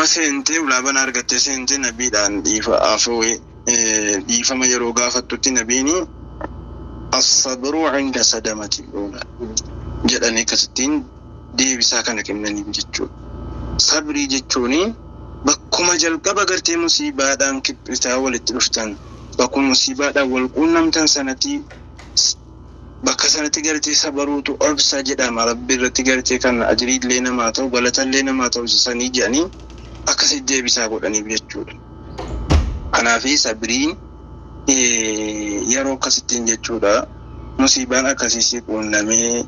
Duuba seentee ulaa banaa argattee seentee nabiidhaan dhiifama yeroo gaafattutti nabiin as-sabru 'inda sadamati al-uulaa jedhanii akkasittiin deebisaa kana kennaniif jechuudha. Sabrii jechuun bakkuma jalqaba gartee musiibaadhaan kiphitaa walitti dhuftan, bakkuma musiibaadhaan wal quunnamtan sanatti, bakka sanatti gartee sabaruutu obsa jedhama. Rabbi irratti gartee kan ajriillee namaa ta'u, galatallee namaa ta'u sanii jedhanii akkasitti deebisaa godhaniif jechuudha. Kanaaf sabriin yeroo akkasittiin jechuudha musiibaan akkasii si quunnamee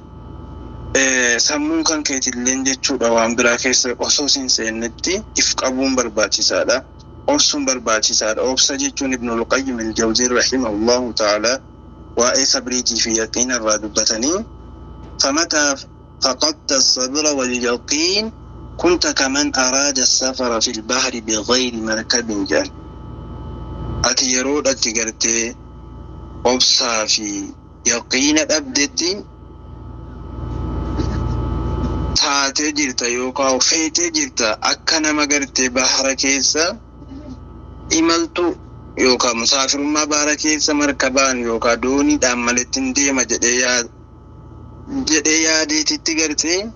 sammuun kan keetilleen jechuudha waan biraa keessa osoo sin seennetti if qabuun barbaachisaadha. Obsuun barbaachisaadha. Obsa jechuun Ibnul Qayyim al-Jawzii rahimahullahu ta'ala waa'ee sabriitii fi yaqiina irraa dubbatanii famataa faqadta as-sabra wal-yaqiin kunta kaman araada as-safara fil bahri bighayri markabin jedhan. Ati yeroo dhatti gartee obsaa fi yaqiina dhabdetti taatee jirta yookaan feetee jirta akka nama gartee bahara keessa imaltu yookaan musaafirummaa bahara keessa markabaan yookaan dooniidhaan maletti hin deema jedhee yaadeetitti gartee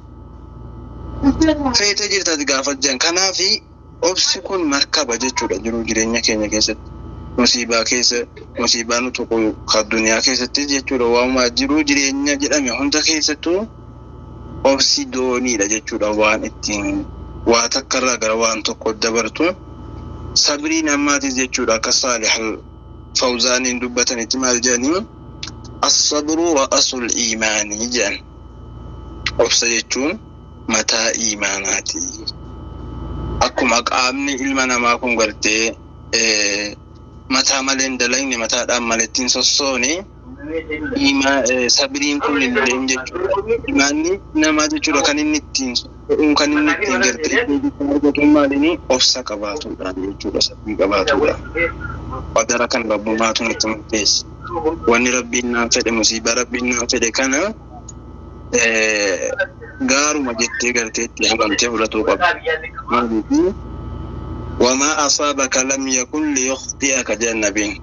feetee jirta ati gaafa jedhan. Kanaafi obsi kun markaba jechuudha jiruu jireenya keenya keessatti. Musiibaa keessa, musiibaa nu tuqu kan duniyaa keessatti jechuudha, waanuma jiruu jireenya jedhame hunda keessattuu obsi dooniidha jechuudha, waan ittiin waa takka irraa gara waan tokko dabartu. Sabriin ammaatis jechuudha akka Saalih Fawzaaniin dubbatanitti maal jedhanii, as-sabru ra'asul iimaanii jedhan. Obsa jechuun mataa iimaanaati. Akkuma qaamni ilma namaa kun gartee mataa malee hin dalagne, mataadhaan maletti hin sossoone, sabriin kun illee jechuudha. Imaanni namaa jechuudha kan inni ittiin socho'uun, kan inni ittiin gartee argatuun maaliini obsa qabaatuudhaan jechuudha, sabrii qabaatuudha. Qadara kan Rabbumaatu natti murteesse. Wanni Rabbiin naan fedhe, musiibaa Rabbiin naan fedhe kana gaaruma jettee gartee itti amantee fudhatuu qabda. Maaliif wamaa asaabaka lam yakun liyukhti'aka jedhan nabiin.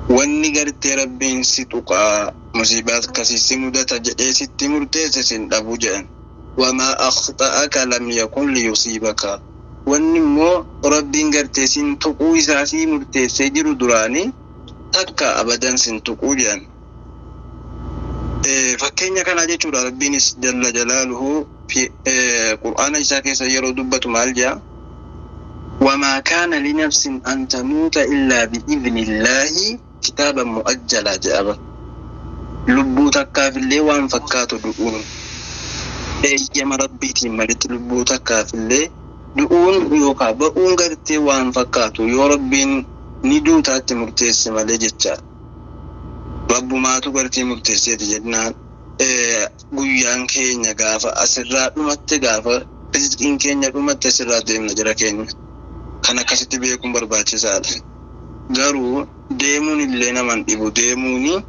Wanni gartee Rabbiin si tuqaa, musiibaa akkasii si mudata jedhee sitti murteesse sin dhabu jedhan. Wamaa akhta'aka lam yakun liyusiibaka. Wanni immoo Rabbiin gartee sin tuquu isaa sii murteessee jiru duraanii takka abadan sin tuquu jedhan. Fakkeenya kanaa jechuudha Rabbiinis jalla jalaaluhu Qur'aana isaa keessa yeroo dubbatu maal jedha? Wamaa kaana linafsin an tamuuta illaa bi'idhnillaahi kitaaban mu'ajjalaa jedha bar. Lubbuu takkaafillee waan fakkaatu du'uun eeyyama Rabbiitiin maletti lubbuu takkaafillee du'uun yookaa ba'uun gartee waan fakkaatu yoo Rabbiin ni duutaatti murteesse malee jechaadha. Rabbumaatu gartee murteesseeti jennaan guyyaan keenya gaafa asirraa dhumatte, gaafa rizqiin keenya dhumatte asirraa deemna jara keenya. Kan akkasitti beekuun barbaachisaadha. Garuu deemuun illee naman dhibu, deemuuni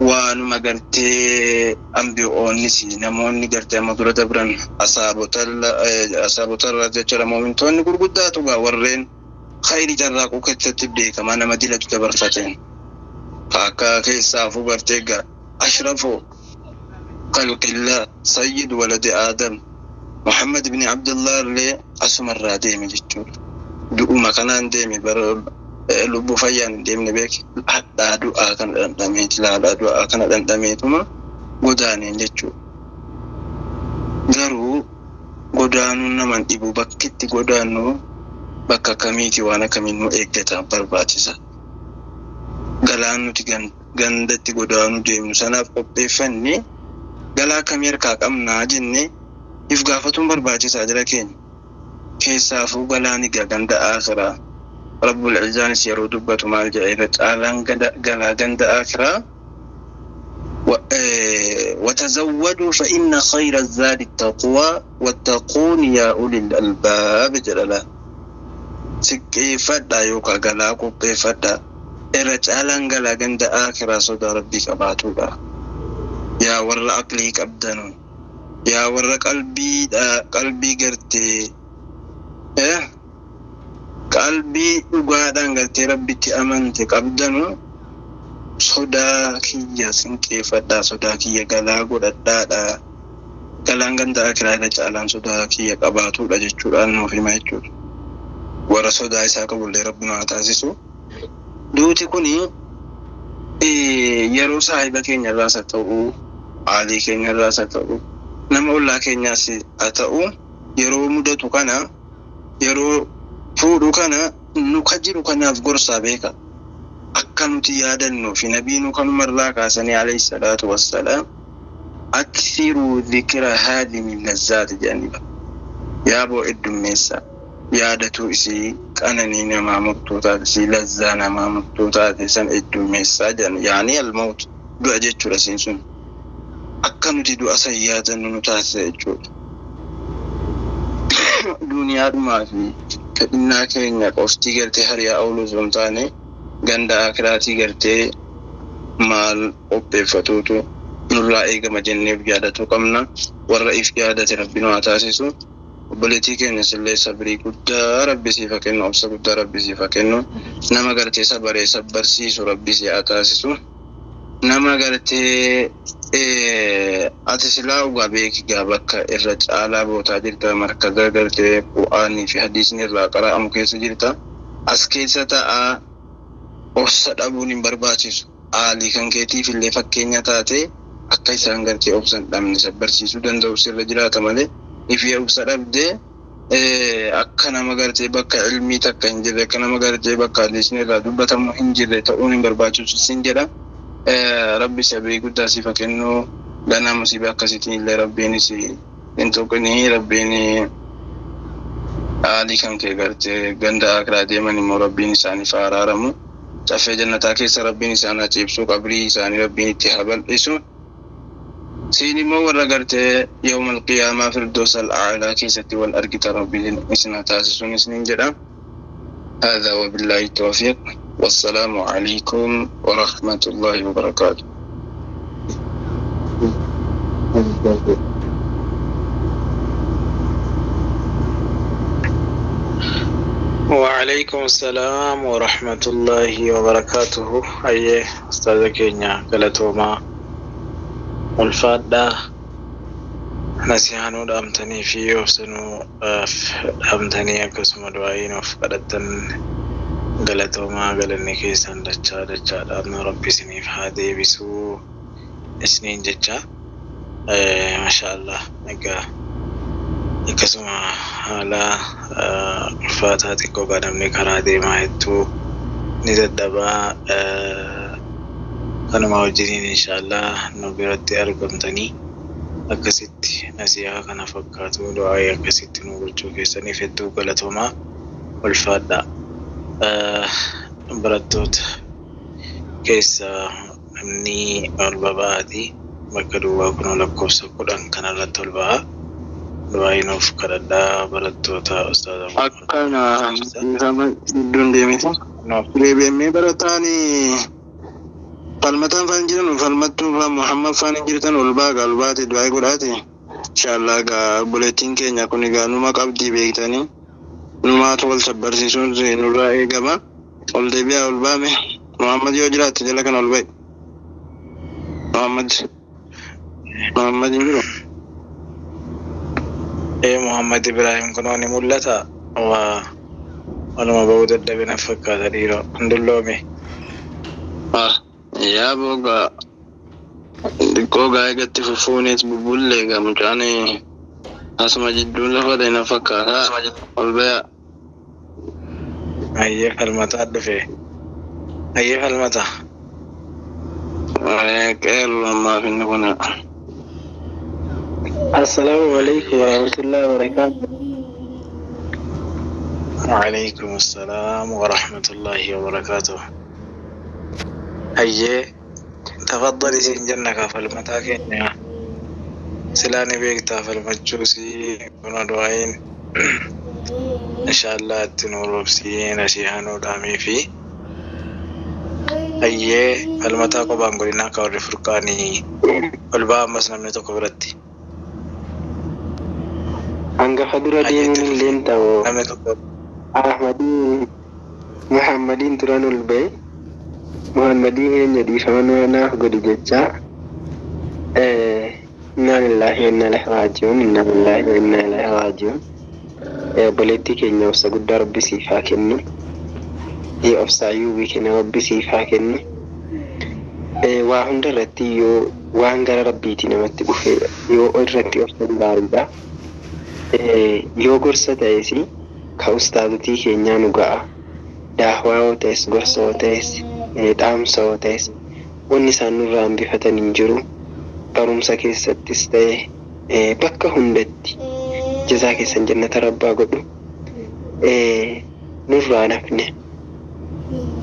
waanuma gartee ambiyoonnis namoonni gartee amma dura dabran asaabotarra jechuudha, moomintoonni gurguddaatu gaa warreen khayri carraaquu keessatti beekamaa nama dilatu dabarfateen akka keessaafuu gartee gaa ashrafu khalqillah sayyid waladi Aadam Muhammad ibn Abdullah illee asumarraa deeme jechuudha. Du'uma kanaan deeme, bara lubbuu fayyaan hin deemne beeki, hadhaa du'aa kana dhandhameeti, laalaa du'aa kana dhandhameetuma godaaneen jechuudha. Garuu godaanuun naman dhibu, bakki itti godaannu bakka akkamiiti, waan akkamiin nu eeggata barbaachisa. Galaan nuti gandatti godaanuu deemnu sanaaf qopheeffanne galaa akkamii harkaa qabnaa jenne if gaafatuun barbaachisaa jira keenya. Keessaafuu galaan egaa ganda aakhiraa. Rabbul Izzaanis yeroo dubbatu maal jedha? Irra caalaan galaa ganda aakhiraa watazawwaduu fa inna khayra zaadi taqwaa wattaquun yaa ulil albaab jedha laal. Siqqeeffadhaa yookaan galaa qopheeffadhaa. Irra caalaan galaa ganda aakhiraa sodaa Rabbii qabaatuudha. Yaa warra aqlii qabdanu, yaa warra qalbii gartee Qalbii dhugaadhaan gartee Rabbitti amante qabdanu sodaa kiyya sinqeeffadhaa, sodaa kiyya galaa godhadhaadha. Galaan ganda akiraa irra caalaan sodaa kiyya qabaatudha jechuudhaan nuuf hima jechuudha. Warra sodaa isaa qabullee Rabbi nu haa taasisu. Duuti kuni yeroo saahiba keenya irraas haa ta'u, aalii keenya irraas haa ta'u, nama ollaa keenyaas haa ta'u, yeroo mudatu kana, yeroo fuudhu kana, nu ka jiru kanaaf gorsaa beeka. Akka nuti yaadannuu fi nabiinuu kanumarraa kaasanii alayhi salaatu wassalaam aksiruu dhikra haadimi lazzaati jedhaniiru. Yaaboo heddummeessa yaadatuu isii qananii namaa murtuu taate, isii lazzaa namaa murtuu taate san heddummeessaa jedhan. Yaanii almawt du'a jechuudha isiin sun. Akka nuti du'a san yaadannu nu taasisa jechuudha. Duniyaadhumaa fi fedhinnaa keenya qofti gartee hariyaa ooluu osoo hin taane ganda akiraatii gartee maal qopheeffatuutu nurraa eegama jenneef yaadatuu qabna. Warra if yaadate Rabbi nu haa taasisu. Obboleettii keenya sillee sabrii guddaa Rabbi siif haa kennu, obsa guddaa Rabbi siif haa kennu. Nama gartee sabaree sabbarsiisu Rabbi si haa taasisu. Nama gartee ati silaa dhugaa beeki gaa bakka irra caalaa bootaa jirta, markaza gartee Qur'aanii fi hadiisni irraa qara'amu keessa jirta. As keessa ta'aa obsa dhabuun hin barbaachisu. Aalii kan keetiif illee fakkeenya taate akka isaan gartee obsa hin dhabne sabbarsiisuu danda'u sirra jiraata malee ifii obsa dhabdee akka nama gartee bakka ilmii takka hin jirre, akka nama gartee bakka hadiisni irraa dubbatamu hin jirre ta'uun hin barbaachisu sin jedha. Rabbi sabrii guddaa siif haa kennu. Ganaa musiibaa akkasiitiin illee Rabbiinis hin tuqinii. Rabbiin aalii kan kee gartee ganda akiraa deeman immoo Rabbiin isaaniif haa araaramu. Caffee jannataa keessa Rabbiin isaan haa ciibsu. Qabrii isaanii Rabbiin itti haa bal'isu. Siin immoo warra gartee yawmal qiyaamaa firdoos al-a'laa keessatti wal argita Rabbiin isin haa taasisuun isiniin jedha. هذا وبالله التوفيق والسلام عليكم ورحمة الله وبركاته. وعليكم السلام ورحمة الله وبركاته. أيه أستاذ كينيا galatoomaa ulfaadhaa, nasihaa dhaamtanii fi obsanuu dhaamtanii akkasuma du'aa'iin of kadhattan galatoomaa, galanni keessan dachaa dachaadhaan Rabbi isiniif haa deebisuu isiniin jecha. Masha Allah, egaa akkasuma haala ulfaataa xiqqoo namni karaa deemaa hedduu ni dadhabaa, kanuma wajjiniin inshallah nu biratti argamtanii akkasitti nasihaa kana fakkaatu du'aa'ii akkasitti nu gochuu keessaniif hedduu galatoomaa ulfaadhaa. Barattoota keessa namni ol baba'aati bakka duwwaa kunoo lakkoofsa 10 kanarratti ol ba'a. Du'aa'ii nuuf kadhadhaa barattoota ustaaza. Akkana dhiifama gidduun deemiti. Deebi'amee barataan falmataan faan jiran, falmattuun faan Muhammad faan hin jirtan, ol baaga ol baate du'aa'ii godhaati. Inshallah gaa obboleettiin keenya kun egaa numa qabdii beektanii numaatu wal sabbarsiisuun nurraa eegama. Ol deebi'aa ol baame. Muhammad yoo jiraatte jala kana ol ba'i. Muhammad Muhammad hin jiru. Ee, Muhammad Ibrahim kunoo ni mul'ata. Waa waluma ba'uu dadhabina fakkaata dhiiroo hin dulloome. Ah, yaa boogaa xiqqoo gaa eegatti fufuunis bubbullee gaa mucaan asuma jidduun lafa ta'e na fakkaata. Ol ba'a. Ayyee, falmataa dhufe. Ayyee, falmata. Qeerroo ammaaf inni kun. السلام عليكم ورحمة الله وبركاته. وعليكم السلام ورحمة الله وبركاته. Ayyee تفضلي siin jenna kaa falmataa keenya. Silaa ni beektaa falmachuusi kuna du'aa'iin inshallah itti nu roobsii nasihaa nuu dhaamee fi ayyee falmataa qophaan godhinaa akka warri furqaanii ol ba'a ammas namni tokko biratti. An Hangafa dura Hayyeetti deemuun fufi. illeen ta'u Namni tokko Ahmadii Muhammadiin turan ol ba'e Muhammadii keenya dhiifama naaf godhi jechaa innaa lillaahi wa innaa ilaihi raaji'uun, innaa lillaahi wa innaa ilaihi raaji'uun. Obboleettii keenya obsa guddaa Rabbi siif haa kennu. Obsa ayyuubii keenya Rabbi siif haa kennu. Waa hunda irratti yoo waan gara Rabbiitii namatti dhufe yoo irratti obsan gaariidha. Yoo gorsa ta'es ka ustaazotii keenyaa nu ga'a. Daawwaa yoo ta'es, gorsa yoo ta'es, dhaamsa yoo ta'es, wanni isaan nurraa hambifatan hin jiru. Barumsa keessattis ta'e bakka hundatti jazaa keessan jannata Rabbaa godhu. Nurraa nafne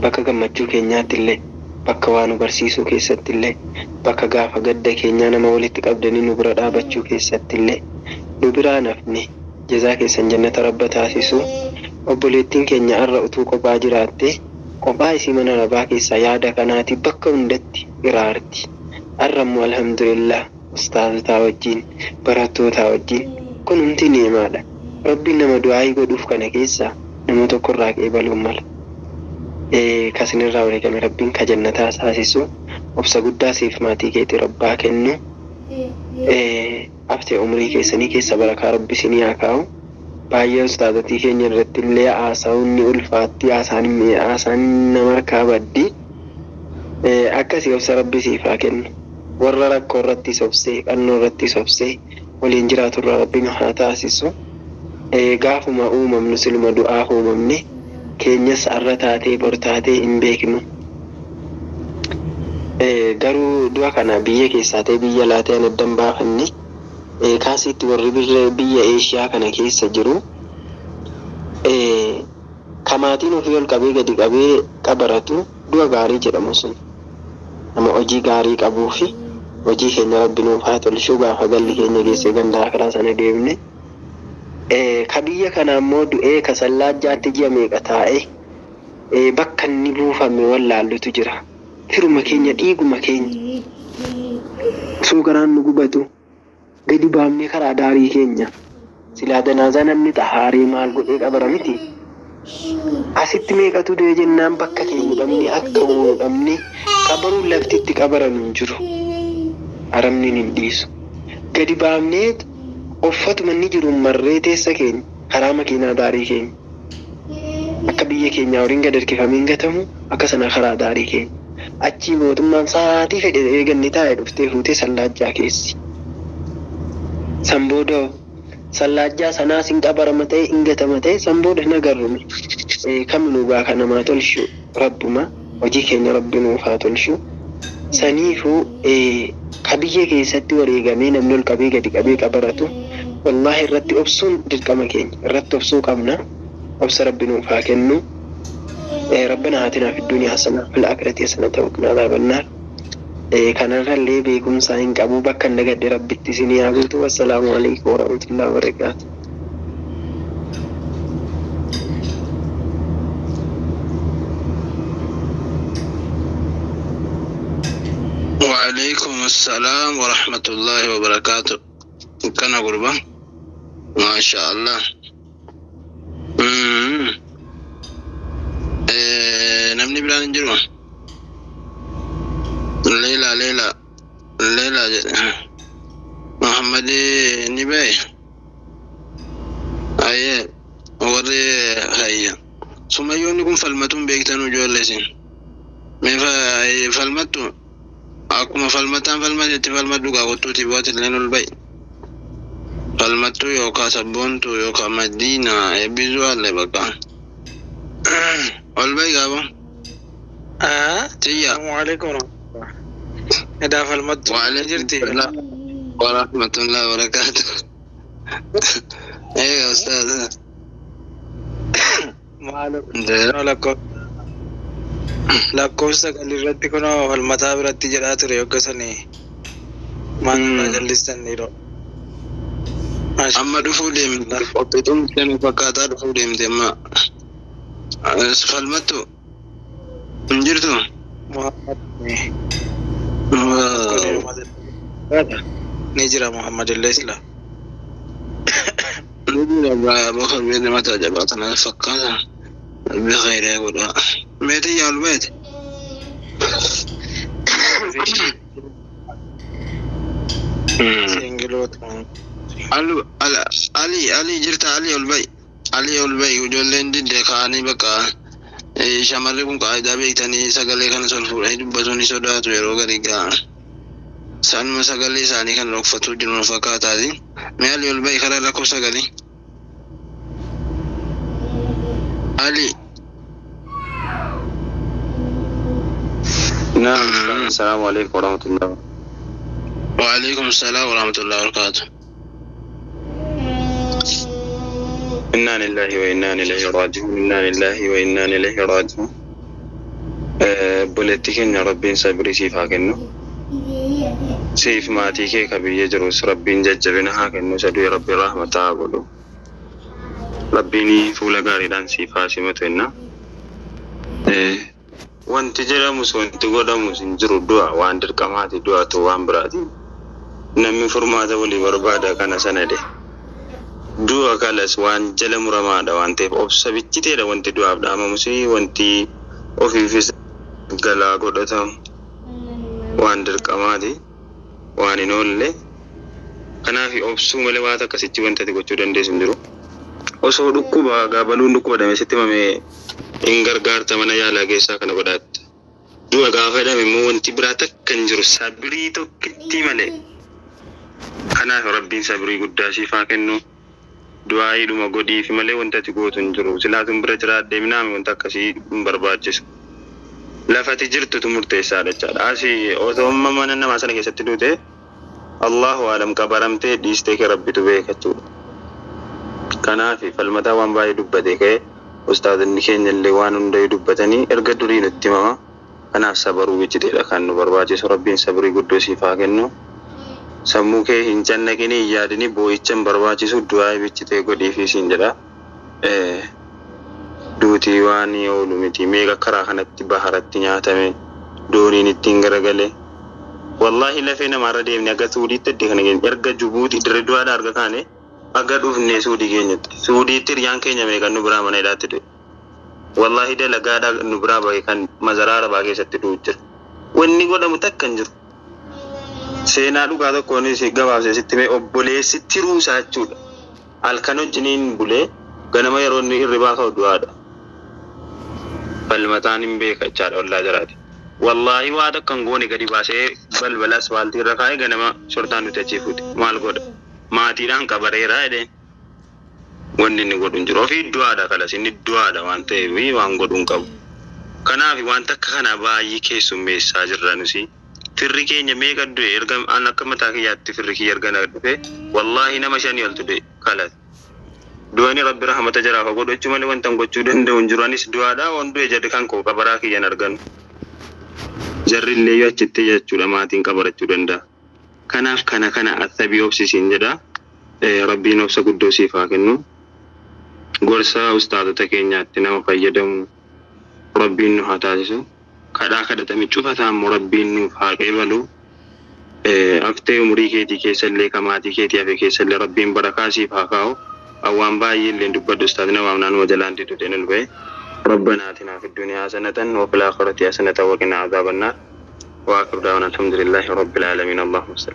bakka gammachuu keenyaatti illee, bakka waa nu barsiisuu keessatti illee, bakka gaafa gadda keenyaa nama walitti qabdanii nu bira dhaabachuu keessatti illee nu biraa nafne, jazaa keessan jannata Rabba taasisu. Obboleettiin keenya har'a utuu kophaa jiraatte, kophaa isii mana rabaa keessaa yaada kanaati bakka hundatti iraarti. Har'a immoo alhamdulillah ustaazotaa wajjin, barattootaa wajjin, kun hundi ni'imaadha. Rabbiin nama du'aayii godhuuf kana keessaa nama tokkorraa qeebaluun mala. Kasinirraa wareegame Rabbiin ka jannataa taasisu, obsa guddaa siif maatii keetii Rabbaa kennu. Haftee umrii keessanii keessa barakaa Rabbi isinii haa kaa'u. Baay'ee ustaazotii keenya irratti illee haasa'uun ni ulfaatti, haasaan haasaan nama harkaa baddi. Akkasii obsa Rabbi siif haa kennu. Warra rakkoo irratti obsee, qannoo irratti obsee waliin jiraatu irraa Rabbi nu haa taasisu. Gaafuma uumamnu siluma du'aaf uumamne, keenyas har'a taatee bor taatee hin beeknu. Garuu du'a kana biyya keessaa ta'e biyya alaa ta'e adda hin baafanne. Kaasitti warri biyya Eeshiyaa kana keessa jiru kamaatiin ofii ol qabee gadi qabee qabaratu du'a gaarii jedhamu sun nama hojii gaarii qabuu fi hojii keenya Rabbi nuuf haa tolchuu gaafa galli keenya geessee ganda akiraa sana deemne. Ka biyya kana immoo du'ee ka sallaajjaatti ji'a meeqa taa'ee bakka inni buufame wallaallutu jira. Firuma keenya, dhiiguma keenya, osoo garaan nu gubatu gadi baafnee karaa daarii keenya silaa janaazaa namni xahaaree maal godhee qabara miti. Asitti meeqatu du'e jennaan bakka keenya dhabne, akka uunu dhabne, qabaruun lafti itti qabaran hin jiru. Arabni hin dhiisu. Gadi baafnee uffatuma inni jiru marree teessa keenya karaa makiinaa daarii keenya. Akka biyya keenyaa horiin gad harkifamee hin gatamu, akka sana karaa daarii keenya. Achii mootummaan sa'aatii fedhe eeganni taa'e dhuftee fuutee sallaajjaa keessi. San booda sallaajjaa sanaas hin qabarama ta'e, hin gatama ta'e, san booda hin agarrume. Kami gaa kan namaa tolchu Rabbuma, hojii keenya Rabbi nuuf haa tolchu. Saniifuu ka biyya keessatti wareegamee namni ol qabee gadi qabee qabaratu, wallaahi irratti obsuun dirqama keenya, irratti obsuu qabna. Obsa Rabbi nuuf haa kennu. ربنا آتنا في الدنيا حسنة وفي الآخرة حسنة وقنا عذاب النار. Kanarrallee beekumsa hin qabu, bakka hin dagadhe Rabbitti isinii haa guutu. Wassalaamu alaikum warahmatullahi wabarakaatu. وعليكم السلام ورحمة الله وبركاته. كان قربا ما شاء الله. Namni biraan hin jiru. Leela, Leela, Leela jedhe. Muhammad ni bahe. Ayyee, warri hayya. Sumayyoonni kun falmatuun beektan ijoollee isin. Mee falmattu, akkuma falmataan falmatetti falmadhu, gaafottuuti bu'aati illee ol ba'i. Falmattuu yookaan sabboontu yookaan Madiina eebbisuu alle bakka. Ol ba'i gaaba. Tiyya. Assalamu alaikum warahmatullah. Edaa falmattu وعليكم jirti. السلام ورحمة الله وبركاته. ايه يا أستاذ. Maal lakkoofsa sagal irratti kunoo falmataa biratti jedhaa ture yoggasanii maal irraa jallistan dhiiroo. Amma dhufuu deemte, qophii xumurtee fakkaataa dhufuu deemte amma. Falmattu hin jirtu? Muhammad ni jira, Muhammad illee sila. Bakar beekni mataa jabaa kana fakkaata. Rabbi khayrii godha. Meetii yaa ol beete. Singiloota. Ali Ali jirta, Ali ol ba'i. Ali ol ba'i, ijoolleen didde ka'anii bakka shamarri kun qaayidaa beektanii sagalee kana sol fuudhanii dubbatu ni sodaatu yeroo gadi ga'a. Sanuma sagalee isaanii kan dhokfatuu jiru nu fakkaataati. Mee Ali ol ba'i karaa lakkoofsa sagalee. Ali. نعم، السلام عليكم ورحمة الله. وعليكم السلام ورحمة الله وبركاته. إنا لله وإنا إليه راجعون، إنا لله وإنا إليه راجعون. Obboleettii keenya Rabbiin sabrii siif haa kennu. Siif maatii kee ka biyya jirus Rabbiin jajjabina haa kennu. Isa du'e Rabbiin rahmata haa godhu. Rabbiin fuula gaariidhaan siif haa simatu jenna. Wanti jedhamus wanti godhamus hin jiru, du'a waan dirqamaati, du'atu waan biraati. Namni furmaata walii barbaada kana sanade. Du'a kalas waan jala muramaadha waan ta'eef obsa bichiteedha, wanti du'aaf dhaamamus wanti ofiifis galaa godhatamu waan dirqamaati, waan hin oolle. Kanaaf obsuu malee waan akkasitti wanta ati gochuu dandeessu hin jiru. Osoo dhukkuba gaabaluun dhukkuba dame sitti himame hin gargaarta, mana yaalaa keessaa kana godhaatta. Du'a gaafa jedhame immoo wanti biraa takka hin jiru sabrii tokkitti malee. Kanaaf Rabbiin sabrii guddaa siif haa kennu. Du'aayiidhuma godhiifi malee wanta ati gootu hin jiru. Silaatuun bira jiraadhee minaame wanta akkasii hin barbaachisu. Lafati jirtutu murteessaadha jechaadha. Asii osoo amma mana namaa sana keessatti duute, Allahu alam, qabaramtee dhiistee kee Rabbitu beeka jechuudha. Kanaaf falmataa waan baay'ee dubbate ka'e, ustaazonni keenya illee waan hundayyuu dubbatanii erga durii nutti himama. Kanaaf sabaruu bichiteedha kan nu barbaachisu. Rabbiin sabrii guddoo siif haa kennu. Sammuu kee hin cannaqinii, hin yaadinii, boo'icha hin barbaachisu, du'aa bichitee godhiifi siin jedha. Duutii waan oolu miti, meeqa karaa kanatti baharatti nyaatame, dooniin ittiin garagale. Wallaahi lafee namaarra deemne aga Suudiitti adde kana keenya erga Jubuuti dirree du'aadha arga kaane aga dhufnee Suudii keenyatti. Suudiitti hiriyaan keenya meeqa nu biraa mana hidhaatti du'e. Wallaahi dalagaadhaa nu biraa bahe kan mazaraa Arabaa keessatti du'u jira. Wanni godhamu takka hin jiru. Seenaa dhugaa tokkoon si gabaabsee sitti mee, obboleessi tiruusaa jechuudha. Halkan wajjiniin bulee ganama yeroo inni hirribaa ka'u du'aadha. Falmataan hin beeka jechaadha, ollaa jiraate. Wallaahi waa takka hin goone, gadi baasee balbala asfaaltii irra kaa'ee ganama shortaan nuti achii fuute. Maal godha? Maatiidhaan qabareeraa jedheen. Wanni inni godhu hin jiru. Ofii du'aadha kalas, inni du'aadha waan ta'eef waan godhu hin qabu. Kanaaf wanta akka kana baay'ee keessummeessaa jirra nusi. Firri keenya meeqa du'e erga an akka mataa kiyyaatti firri kiyya erga na dhufe, wallaahi nama shanii oltu du'e kalas. Du'ani Rabbi rahmata jaraaf haa godhu jechuu malee wanta hin gochuu danda'u hin jiru. Anis du'aadha waan du'e jedhe kan koo qabaraa kiyyan arganu. Jarri illee yoo achitti jechuudha maatiin qabarachuu danda'a. Kanaaf kana kana asabii obsisiin jedha. Rabbiin obsa guddoo siif haa kennu. Gorsa ustaatota keenyaatti nama fayyadamu Rabbiin nu haa taasisu. Kadhaa kadhatame cufataa immoo Rabbiin nuuf haa qeebalu. Haftee umurii keetii keessa illee ka maatii keetii hafe keessa illee Rabbiin barakaa siif haa kaa'u. Waan baay'ee illee dubbadhu ustaaz nama naanuma jalaan diduu ol ba'e. ربنا آتنا في الدنيا حسنة وفي الآخرة حسنة وقنا عذاب النار، وآخر دعوانا الحمد لله رب العالمين، اللهم صل.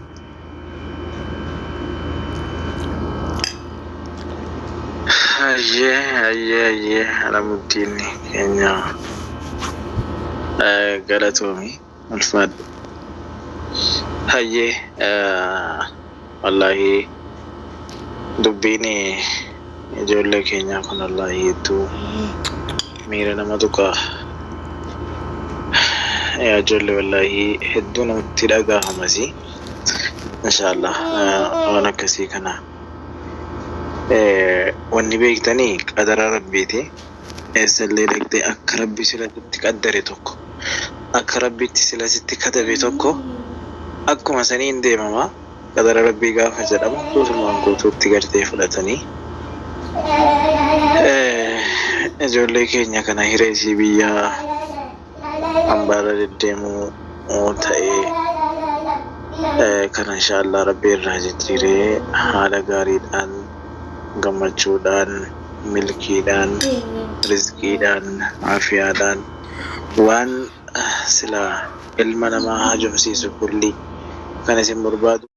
Hayyee, hayyee, hayyee, Alamuddiin keenya galatoomi, ulfaadhu. Hayyee, wallaahi dubbiin ijoollee keenyaa kun wallaahi hedduu miira nama tuqa. Yaa ijoollee, wallaahi hedduu namatti dhagahamasi. Inshaallah waan akkasii kana wanni beektanii qadara Rabbiiti. Eessallee dhaqxee akka Rabbi sila sitti qaddare tokko, akka Rabbitti sila sitti katabe tokko, akkuma saniin deemama. Qadara Rabbii gaafa jedhamu guutummaan guutuutti gartee fudhatanii ijoollee keenya kana hiree isii biyya hambaarra deddeemuu ta'ee kana inshaallah Rabbi irraa jijjiiree haala gaariidhaan Gammachuudhaan, milkiidhaan, rizqiidhaan, aafiyaadhaan waan silaa ilma namaa haajomsiisu kulli kan isin barbaadu.